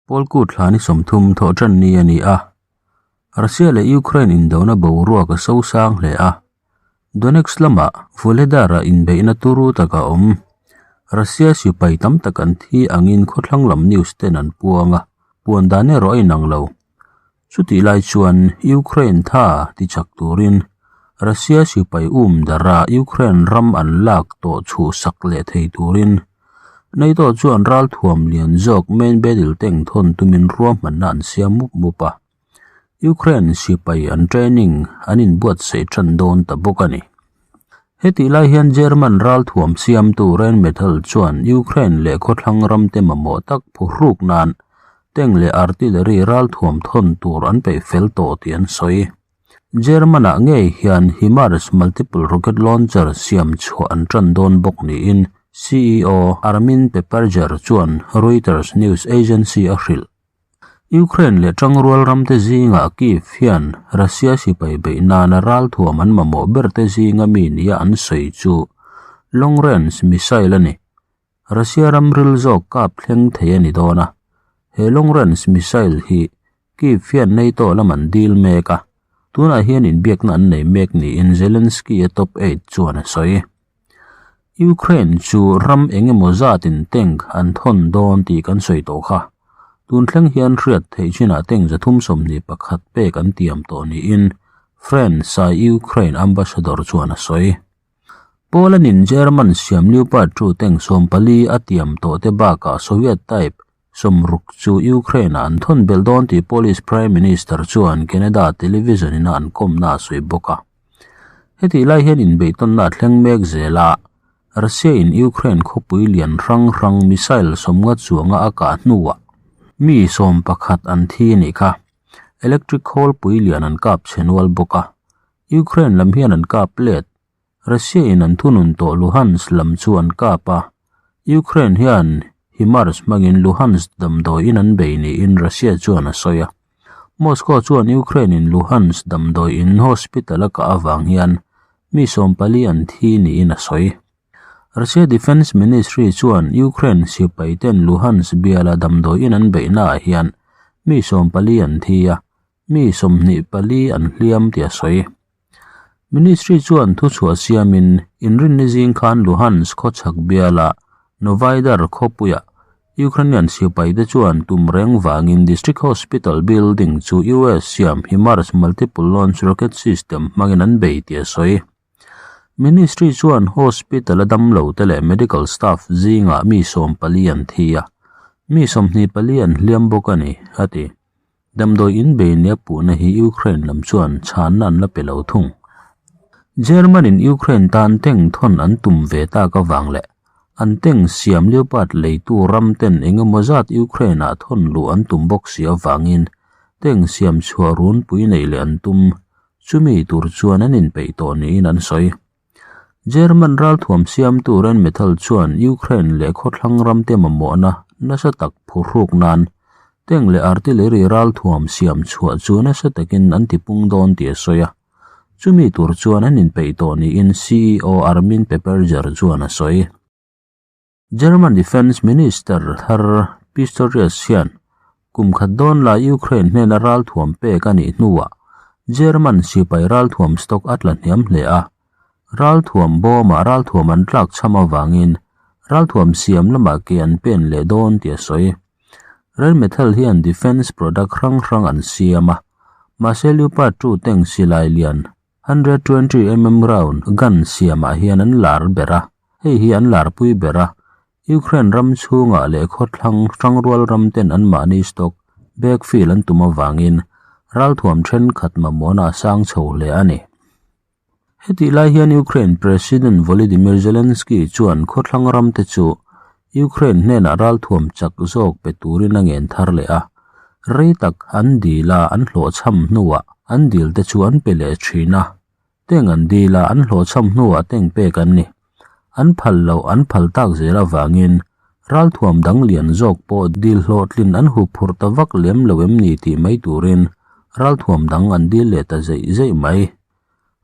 Pawlkut hla ni 30 thawh tan ni a ni a. Russia leh Ukraine indona boruak a so sang hle a. Donetsk lama Vuhledar-a inbeihna turu tak a awm. Russia sipai tam tak an thi angin khawthlang lam news ten an puang a, puan dan erawh a inang lo. Chutih lai chuan Ukraine tha tichak turin Russia sipai um dara Ukraine ram an lak tawh chhuhsak leh thei turin NATO chuan ralthuam lian zawk main battle tank thawn tumin ruahmanna an siam mup mup a. Ukraine sipai an training an inbuatsaih tan dawn ta bawk a ni. Hetih lai hian German ralthuam siamtu Rheinmetall chuan Ukraine leh khawthlang ramte mamawh tak phuhruk nan tank leh artillery ralthuam thawn tur an peih fel tawh tih an sawi. German-ah ngei hian HIMARS multiple rocket launcher siam chhuah an tan dawn bawk niin CEO Armin Papperger chuan Reuters news agency a hrilh. Ukraine leh tangrual ramte zingah Kyiv hian Russia sipai beih nana ralthuam an mamawh berte zinga mi nia an sawi chu long range missile a ni. Russia ram ril zawk kap thleng thei a ni dawn a, he long range missile hi Kyiv hian NATO lam an dil mek a, tunah hian inbiakna an nei mek niin Zelensky-a top aide chuan a sawi. Ukraine chu ram eng emaw zatin tank an thawn dawn tih kan sawi tawh kha. Tun thleng hian hriat theih chinah tank 321 pek an tiam tawh niin France-a Ukraine ambassador chuan a sawi. Poland-in German siam Leopard 2 tank 14 a tiam tawh te bakah Soviet type 60 chu Ukraine-ah an thawn belh dawn tih Polish Prime Minister chuan Canada television ina an kawmna a sawi bawk a. Hetih lai hian inbeihtawnna a thleng mek zel a, Russia-in Ukraine khawpui lian hrang hrang missile 50 chuanga a kah hnuah mi 11 an thi a nih kha. Electric khawlpui lian an kap chhe nual bawk a. Ukraine lam hian an kap let. Russia in an thunun tawh Luhansk lam chu an kap a. Ukraine hian HIMARS hmangin Luhansk damdawiin an bei niin Russia chuan a sawi a. Moscow chuan Ukraine in Luhansk damdawiin hospital a kah avang hian mi 14 an thi niin a sawi. Russia Defence Ministry chuan Ukraine sipai ten Luhansk biala damdawiin an beihnaah hian mi 14 an thi a, mi 24 an hliam tih a sawi. Ministry chuan thuchhuah siamin inrinni zing khan Luhansk khawchhak biala Novaidar khawpuia Ukrainian sipai te chuan tum reng vangin District Hospital building chu US siam HIMARS multiple launch rocket system hmangin an bei tih a sawi. Ministry chuan hospital a damlo te leh medical staff zingah mi 14 an thi a, mi 24 an hliam bawk a ni, a ti. Damdawi in bei nia puhna hi Ukraine lam chuan chhanna an la pe lo thung. German in Ukraine tan tank thawn an tum ve tak avang leh an tank siam Leopard leitu ram ten engemaw zat Ukraine ah thawn luh an tum bawk si avangin tank siam chhuah runpui nei leh an tum chumi tur chuan an inpeih tawh niin an sawi. German ralthuam siamtu Rheinmetall chuan Ukraine leh khawthlang ramte mamawhna nasa tak phuhruk nan tank leh artillery ralthuam siam chhuah chu nasa takin an tipung dawn tih a sawi a. Chumi tur chuan an inpeih tawh niin CEO Armin Papperger chuan a sawi. German Defence Minister thar Pistorius hian kum khat dawn lai Ukraine hnena ralthuam pek a nih hnuah German sipai ralthuam stock a tla hniam hle a. Ralthuam bawmah ralthuam an tlak cham avangin ralthuam siam lamah ke an pen leh dawn tih a sawi. Rheinmetall hian defence product hrang hrang an siam a, mahse Leopard 2 tank silai lian 120 mm round gun siamah hian an lar ber a, hei hi an larpui ber a. Ukraine ram chhungah leh khawthlang hrangrual ram ten anmahni stock backfill an tum avangin ralthuam thenkhat mamawhna a sang chho hle a ni. Hetih lai hian Ukraine President Volodymyr Zelensky chuan khawthlang ram te chu Ukraine hnenah ralthuam chak zawk pe turin a ngen thar leh a. Rei tak an dil a an hlawhchham hnuah an dil te chu an pe leh thin a. Teng an dil a an hlawhchham hnuah teng pek an ni. An phal loh an phal tak zel avangin ralthuam dang lian zawk pawh dil hlawhtlin an hup phurh ta vak lem lo em ni tih mai turin ralthuam dang an dil leh ta zeih zeih mai.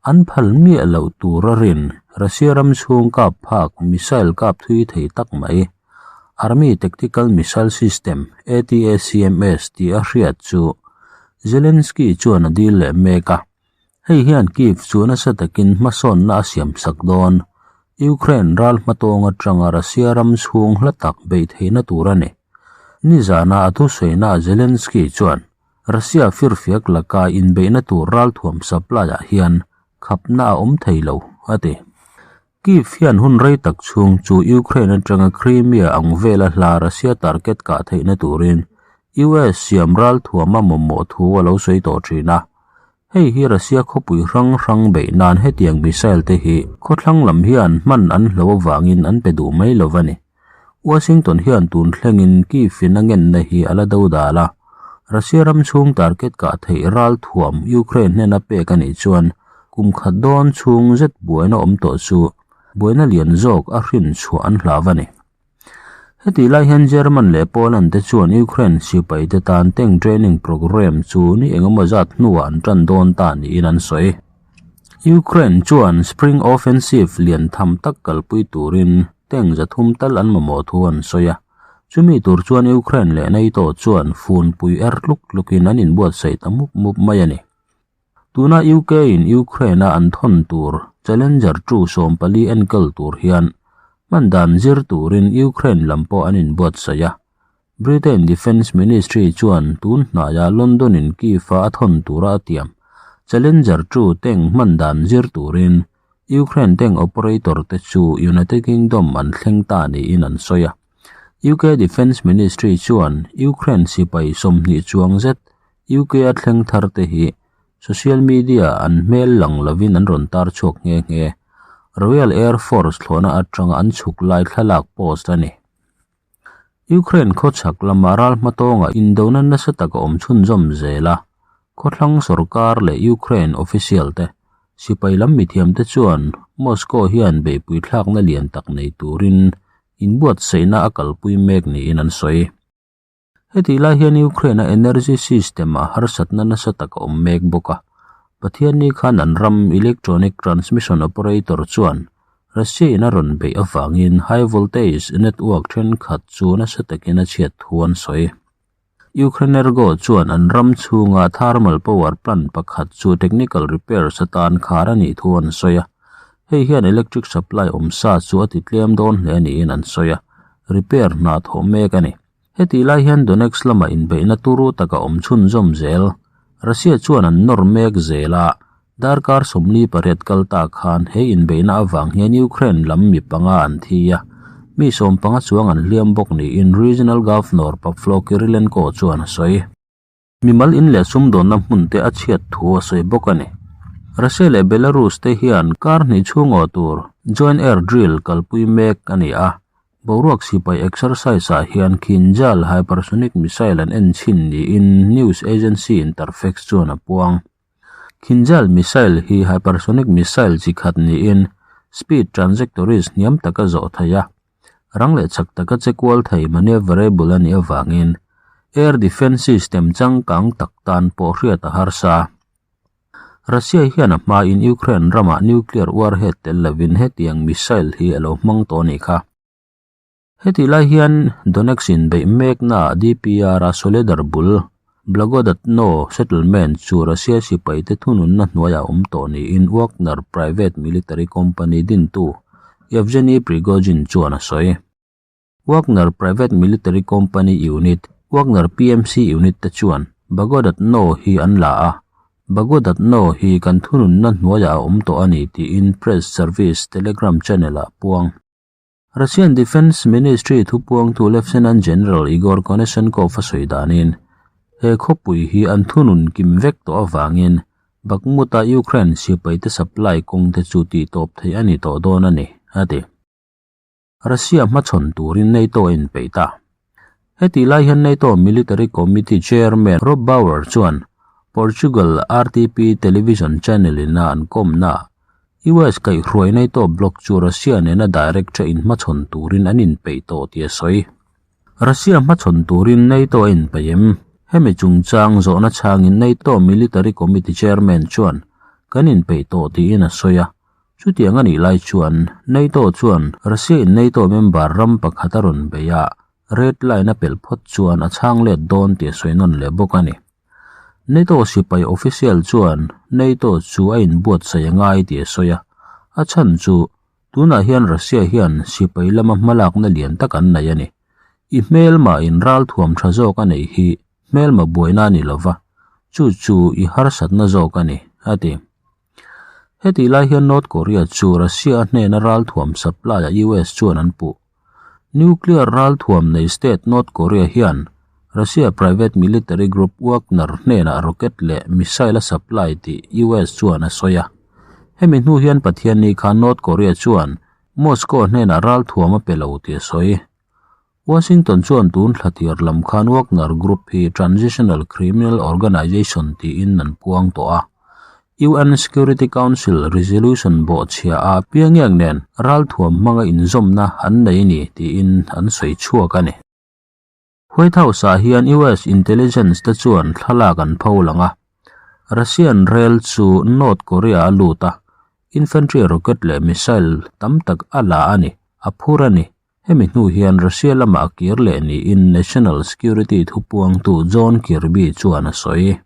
An phal miah loh tur a rin Russia ram chhung kap phak missile kap thui thei tak mai. Army Tactical Missile System, ATACMS, tih a hriat chu Zelensky chuan a dil leh mek a. Hei hian Kyiv chu nasa takin hmasawnna a siamsak dawn. Ukraine ral hmatawng atanga Russia ram chhung hla tak beih theihna tur a ni. Nizana a thusawiinaah Zelensky chuan Russia firfiak laka inbeihna tur ralthuam supply-ah hian khapna a awm thei lo, a ti. Kyiv hian hun rei tak chhung chu Ukraine atanga Crimea ang vela hla Russia target kah theihna turin US siam ralthuam a mamawh thu a lo sawi tawh thin a. Hei hi Russia khawpui hrang hrang beih nan hetiang missile te hi khawthlang lam hian hman an hlo avangin an pe duh mai lo a ni. Washington hian tun thlengin Kyiv in a ngenna hi a la do dal a. Russia ram chhung target kah theih ralthuam Ukraine hnena pek a nih chuan kum khat dawn chhung zet buaina awm tawh chu buaina lian zawk a hrin chhuah an hlau a ni. Hetih lai hian German leh Poland te chuan Ukraine sipai te tan tank training programme chu ni engemaw zat hnuah an tan dawn ta niin an sawi. Ukraine chuan Spring Offensive lian tham tak kalpui turin tank zathum tal an mamawh thu an sawi a. Chumi tur chuan Ukraine leh NATO chuan funpui er tluk tlukin an inbuatsaih ta mup mup mai a ni. Tuna UK in Ukraine a an thawn tur Challenger 2 sawmpali enkawl tur hian hman dan zir turin Ukraine lam pawh an inbuatsaih a. Britain Defence Ministry chuan tun hnaiah London in Kyiv a a thawn tura a tiam Challenger 2 tank hman dan zir turin Ukraine tank operator te chu United Kingdom an thleng ta niin an sawi a. UK Defence Ministry chuan Ukraine sipai 20 chuang zet UK a thleng thar te hi social media an hmel lang lovin an rawn tar chhuak nghe nghe. Royal Air Force thlawhna atanga an chhuk lai thlalak post a ni. Ukraine khawchhak lama ral hmatawnga indona nasa tak a awm chhunzawm zel a, khawthlang sorkar leh Ukraine official te, sipai lam mithiam te chuan Moscow hian beihpui thlakna lian tak nei turin inbuatsaihna a kalpui mek niin an sawi. Hetih lai hian Ukraine-a energy system-ah harsatna nasa tak a awm mek bawk a. Pathianni khan an ram electronic transmission operator chuan Russia-in a rawn beih avangin high voltage network thenkhat chu nasa takin a chhiat thu an sawi. Ukrenergo chuan an ram chhunga thermal power plant pakhat chu technical repairs atan khar a nih thu an sawi a. Hei hian electric supply awm sa chu a ti tlem dawn hle niin an sawi a, repair hna thawh mek a ni. Hetih lai hian Donetsk lama inbeihna turu taka awm chhunzawm zel. Russia chuan an nawr mek zel a, darkar 48 kal ta khan he inbeihna avang hian Ukraine lam mi panga an thi a, mi 15 chuang an hliam bawk niin Regional Governor Pavlo Kyrylenko chuan a sawi. Mimal in leh sumdawnna hmun te a chhiat thu a sawi bawk a ni. Russia leh Belarus te hian kar hnih chhung aw tur Joint Air Drill kalpui mek a ni a, Boruak sipai exercise-ah hian Kinzhal hypersonic missile an en chhin niin news agency Interfax chuan a puang. Kinzhal missile hi hypersonic missile chi khat niin speed trajectories hniam taka zawh thei a, rang leh chak taka che kual thei maneuverable a nih avangin air defence system changkang tak tan pawh hriat a harsa. Russia hian a hmain Ukraine ramah nuclear warhead tel lovin hetiang missile hi a lo hmang tawh a nih kha. Hetih lai hian Donetsk inbeih meknaah DPR-a Soledar bul Blagodatno settlement chu Russia sipaite thununna hnuaiah awm tawh niin Wagner private military company dintu Yevgeny Prigozhin chuan a sawi. Wagner Private Military Company Unit, Wagner PMC Unit te chuan Bagodatno hi an la a, Bagodatno hi kan thununna hnuaiah a awm tawh a ni tiin Press Service Telegram channel-ah puang. Russian Defence Ministry thupuangtu Lieutenant General Igor Konashenkov a sawi danin, he khawpui hi an thunun kim vek tawh avangin Bakhmut-a Ukraine sipaite supply kawng te chu tihtawp theih a ni tawh dawn a ni, a ti. Russia hmachhawn turin NATO a inpeih ta. Hetih lai hian NATO Military Committee Chairman Rob Bauer chuan Portugal RTP television channel in a an kawmna US kaihhruai NATO bloc chu Russia nena direct a inhmachhawn turin an inpeih tawh tih a sawi. Russia hmachhawn turin NATO a inpeih em? Hemi chungchang zawhna chhangin NATO Military Committee Chairman chuan kan inpeih tawh tiin a sawi a. Chutiang a nih lai chuan NATO chuan Russia in NATO member ram pakhat a rawn bei a. Red line a pelh phawt chuan a chhang let dawn tih a sawi nawn leh bawk a ni. NATO sipai official chuan NATO chu a inbuatsaih a ngai tih a sawi a, a chhan chu tunah hian Russia hian sipai lama hmalakna lian tak an nei a ni. I hmelma in ralthuam tha zawk a neih hi hmelma buaina a ni lova, chu chu i harsatna zawk a ni, a ti. Hetih lai hian North Korea chu Russia a hnena ralthuam supply a US chuan an puh. Nuclear ralthuam nei state North Korea hian Russia private military group Wagner hnenah rocket leh missile a supply tih US chuan a sawi a. Hemi hnu hian Pathianni khan North Korea chuan Moscow hnenah ralthuam a pe lo tih a sawi. Washington chuan tun thla tir lam khan Wagner Group hi Transitional Criminal Organization tiin an puang tawh a. UN Security Council resolution bawhchhia a Pyongyang nen ralthuam hmanga inzawmna an nei ni tiin an sawi chhuak a ni. White House-ah hian US intelligence te chuan thlalak an pho lang a. Russian rel chu North Korea a lut a, infantry rocket leh missile tam tak a la a ni, a phur a ni. Hemi hnu hian Russia lamah a kir leh niin National Security thupuangtu John Kirby chuan a sawi.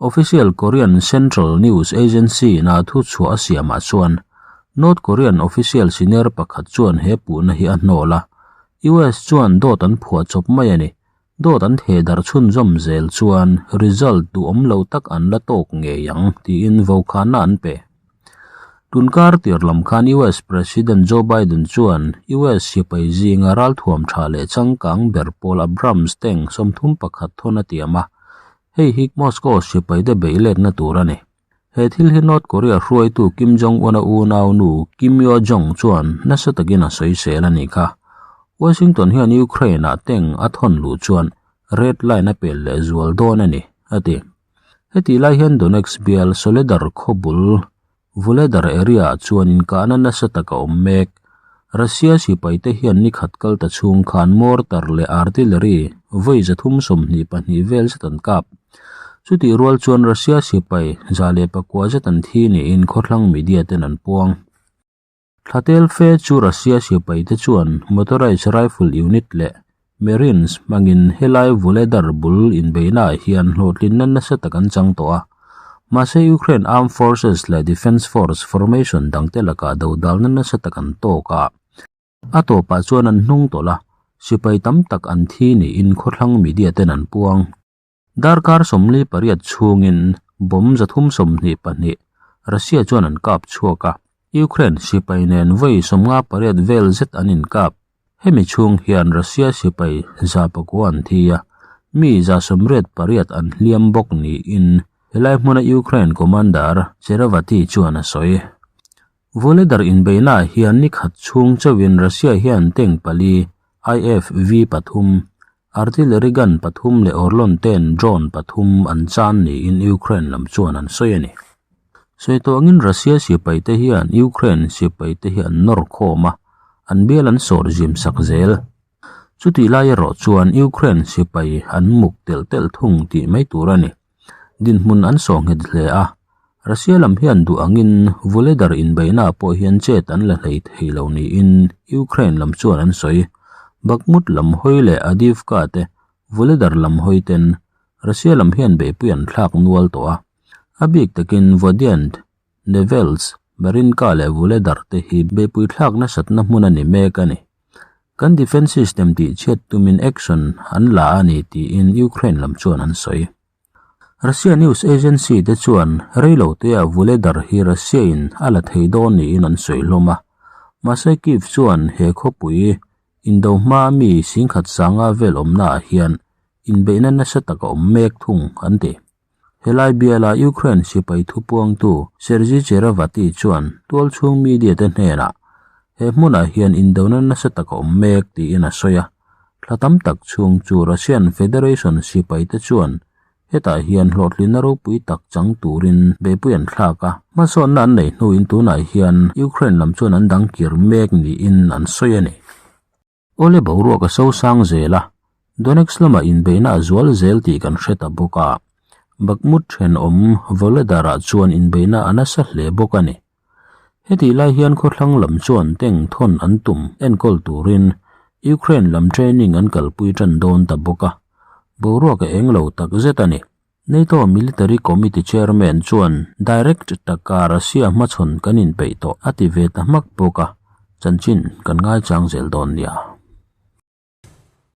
Official Korean Central News Agency ina thu chhuah a siamah chuan North Korean official senior pakhat chuan he puhna hi a hnawl a, US chuan dawt an phuah chawp mai a ni. Dawt an theh darh chhunzawm zel chuan result duhawm lo tak an la tawk ngei ang tiin vokhanna an pe. Tunkar tir lam khan US President Joe Biden chuan US sipai zinga ralthuam tha leh changkang ber pawl Abrams tank 31 thawn a tiam a, hei hi Moscow sipaite beih letna tur a ni. He thil hi North Korea hruaitu Kim Jong-un a unau nu Kim Yo-jong chuan nasa takin a sawisel a nih kha. Washington hian Ukraine-ah tank a thawn luh chuan red line a pel leh zual dawn a ni, a ti. Hetih lai hian Donetsk bial Soledar khawbul Vuhledar area ah chuan inkahna nasa tak a awm mek. Russia sipaite hian ni khat kal ta chhung khan mortar leh artillery vawi 322 vel zet an kap. Chutih rual chuan Russia sipai 109 zet an thi niin khawthlang media ten an puang. Thlatel fe chu Russia sipaite chuan motorized rifle unit leh Marines hmangin helai Vuhledar bul inbeihnaah hian hlawhtlinna nasa tak an chang tawh a. Mahse Ukraine Armed Forces leh Defence Force formation dangte lakah dodalna nasa tak an tawk a. A tawpah chuan an hnung tawlh a, sipai tam tak an thi niin khawthlang media ten an puang. Darkar 48 chhungin bomb 322 Russia chuan an kap chhuak a, Ukraine sipai nen vawi 58 vel zet an inkap. Hemi chhung hian Russia sipai 900 an thi a, mi 88 an hliam bawk niin helai hmuna Ukraine commander Cherevaty chuan a sawi. Vuhledar inbeihnaah hian ni khat chhung chauhin Russia hian tank pali, IFV pathum, Artillery gun pathum leh Orlon ten drone pathum an chan niin Ukraine lam chuan an sawi a ni. Sawi tawh angin Russia sipaite hian Ukraine sipaite hi an nawr khawm a, an bial an sawr zim sak zel. Chutih lai erawh chuan Ukraine sipai an muk telh telh thung tih mai tur a ni. Dinhmun an sawh nghet hle a, Russia lam hian duh angin Vuhledar inbeihnaah pawh hian chet an la hlei thei lo niin Ukraine lam chuan an sawi. Bakhmut lam hawi leh Avdiivka te Vuhledar lam hawi ten Russia lam hian beihpui an thlak nual tawh a. A bik takin Vodiansk, Nevelsk, Marinka leh Vuhledar te hi beihpui thlak nasatna hmun a ni mek a ni. Kan defence system tih chhiat tumin action an la a ni tiin Ukraine lam chuan an sawi. Russia news agency te chuan reilotea Vuhledar hi Russia in a la thei dawn niin an sawi hlawm a. Mahse Kyiv chuan he khawpui indo hmaa mi singkhat sanga vel awmnaah hian inbeihna nasa tak a awm mek thung an ti. Helai biala Ukraine sipai thupuangtu Sergiy Cherevaty chuan tualchhung media te hnenah he hmunah hian indona nasa tak a awm mek tiin a sawi a. Thla tam tak chhung chu Russian Federation sipai te chuan hetah hian hlawhtlinna ropui tak chang turin beihpui an thlak a. Hmasawnna an nei hnuin tunah hian Ukraine lam chuan an dang kir mek niin an sawi a ni. Awle boruak a sosang zel a, Donetsk lamah inbeihna a zual zel tih kan hre ta bawk a. Bakhmut thenawm Vuhledar-ah chuan inbeihna a nasa hle bawk a ni. Hetih lai hian khawthlang lam chuan tank thawn an tum enkawl turin Ukraine lam training an kalpui tan dawn ta bawk a, boruak a eng lo tak zet a ni. NATO Military Committee Chairman chuan direct taka Russia hmachhawn kan inpeih tawh a ti ve ta hmak bawk a, chanchin kan ngaichang zel dawn nia.